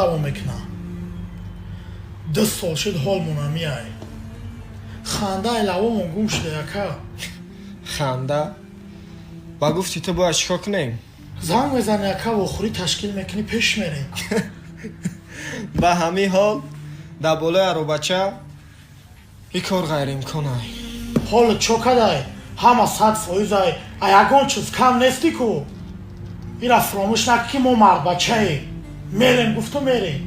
Давом мекунам? 2 сол шуд, ҳолмона меай, хандаи лавомон гум шуда, яка. Ханда ба гуфти ту бояд чӣ кор кунем? Занг мезани, яка, вохӯрӣ ташкил мекунӣ, пеш мерем. Ба ҳамин ҳол дар болои аробача ин кор ғайриимкон ай. Ҳоло чо кадай? Ҳама 100%-ай, а ягон чиз кам нестӣ ку. Ира фуромӯш накӣ, ки мо мардбачаем. Мерем, гуфту мерем.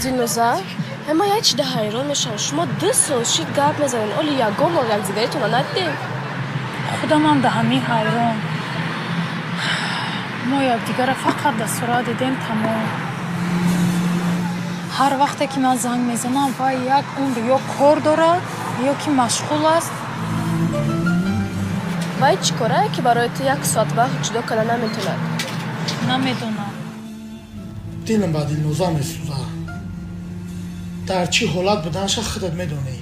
Дилноза, ҳама як чида ҳайрон мешавам. Шумо 2 сол шид гап мезанед, оли ягон бор якдигаритона надидем. Худамам да ҳамин ҳайрон. Мо якдигарро фақат дар сурат дидем, тамом. Ҳар вақте ки ман занг мезанам, вай як умр ё кор дорад, ё ки машғул аст. Вай чӣ корае, ки барои ту як соат вақт ҷудо карда наметавонад? Намедонам. Дилам ба Дилноза месӯзад. Дар чӣ ҳолат буданша худат медонӣ.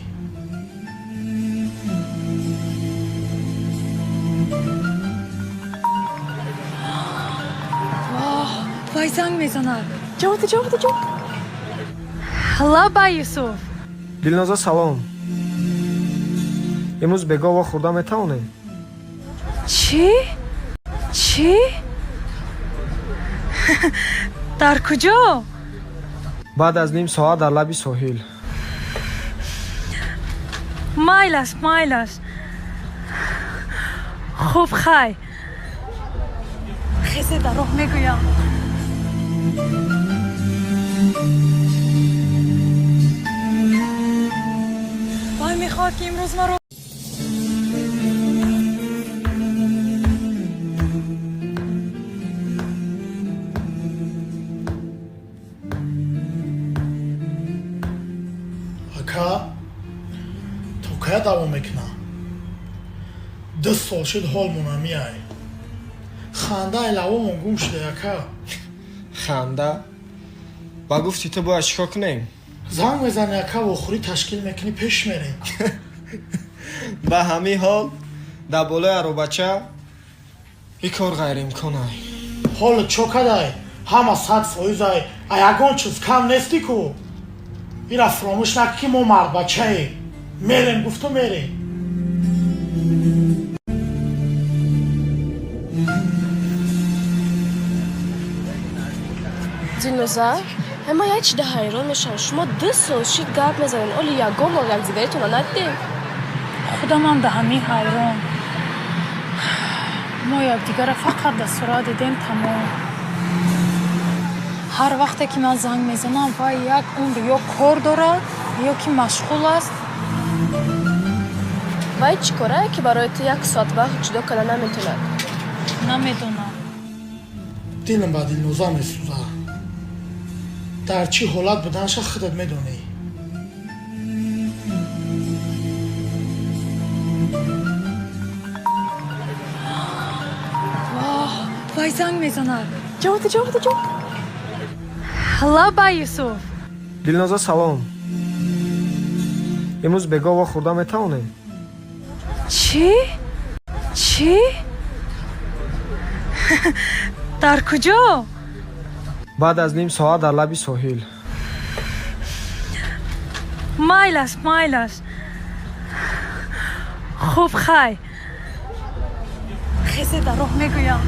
Воҳ, вай занг мезанад. Ҷавоб де, ҷавоб де, ҷавоб. Лаба, Юсуф. Дилноза, салом. Имрӯз бегоҳ вохӯрда метавонем? Чӣ, чӣ? Дар куҷо? Баъд аз ним соат дар лаби соҳил. Майлаш, майлаш. Хуб, хай, хезе, дар роҳ мегӯям. Вай мехоҳад, ки имрӯз маро Ака, то кая давом мекунам? 2 сол шуд, ҳолмона меай, хандаи лавомон гум шуда, яка. Ханда ба гуфти ту бояд чӣ кор кунем? Занг мезани, яка, вохӯрӣ ташкил мекунӣ, пеш мерем. Ба ҳамин ҳол дар болои аробача ин кор ғайриимкон ай. Ҳоло чо кадай? Ҳама 100%-ай, а ягон чиз кам нестӣ ку. Ира фуромӯш накӣ, ки мо мардбачаем. Мерем, гуфту мерем. Дилноза, ҳама як чида ҳайрон мешавам. Шумо 2 сол шид гап мезанед, оли ягон бор якдигаритона надидем. Худамам да ҳамин ҳайрон. Мо якдигарро фақат дар сурат дидем, тамом. Ҳар вақте ки ман занг мезанам, вай як умр ё кор дорад, ё ки машғул аст. Вай чӣ корае, ки барои ту як соат вақт ҷудо карда наметавонад? Намедонам. Дилам ба Дилноза месӯзад. Дар чӣ ҳолат буданша худат медонӣ. Воҳ, вай занг мезанад. Ҷавоб де, ҷавоб де, ҷавоб. Лаба, Юсуф. Дилноза, салом. Имрӯз бегоҳ вохӯрда метавонем? Чӣ, чӣ? Дар куҷо? Баъд аз ним соат дар лаби соҳил. Майлаш, майлаш. Хуб, хай, хезе, дар роҳ мегӯям.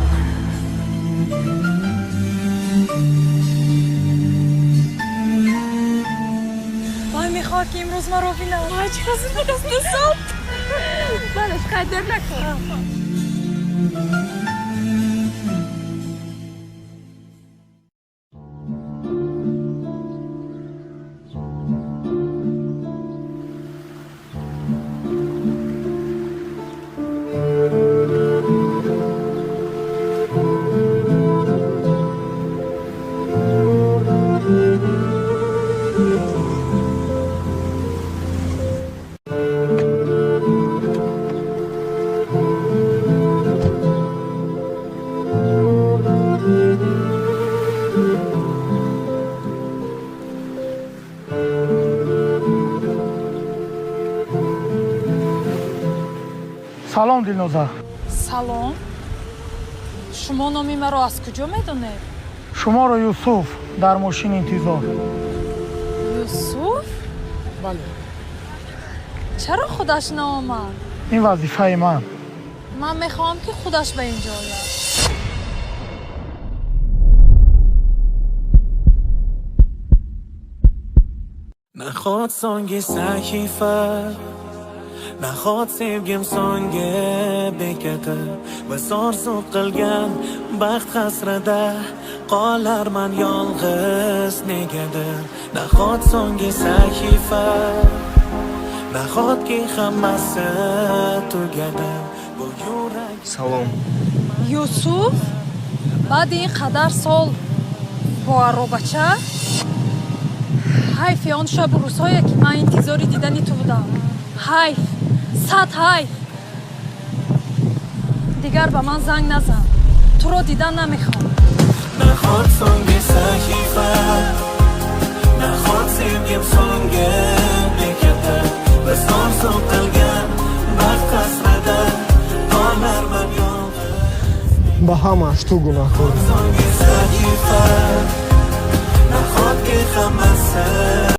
Вай мехоҳад, ки имрӯз маро бинад. Вай чӣ хазир аст, 2 сол. Балеш, хай, дер накун. Салом, Дилноза. Салом. Шумо номи маро аз куҷо медонед? Шуморо Юсуф дар мошин интизор. Юсуф? Бале. Чаро худаш наомад? Ин вазифаи ман. Ман мехоҳам, ки худаш ба инҷо ояд. Nahot so'nggi sahifa, nahot sevgim so'nggi bekati? Biz orzu qilgan baxt hasrida qolarman yolg'iz negadir. Nahot so'nggi sahifa, nahotki hammasi tugadi? Bu yurak Салом. Юсуф, баъди ин қадар сол бо аробача? Ҳайфи он шабу рӯзҳое, ки ман интизори дидани ту будам. Ҳайф, сад ҳайф. Дигар ба ман занг назан, туро дидан намехоҳам. Nahot so'nggi sahifa, nahot sevgim so'nggi bekati? Biz orzu qilgan baxt hasrida qolarman yolg'iz. Ба ҳамааш ту гунаҳкорӣ. So'nggi sahifa, nahotki hammasi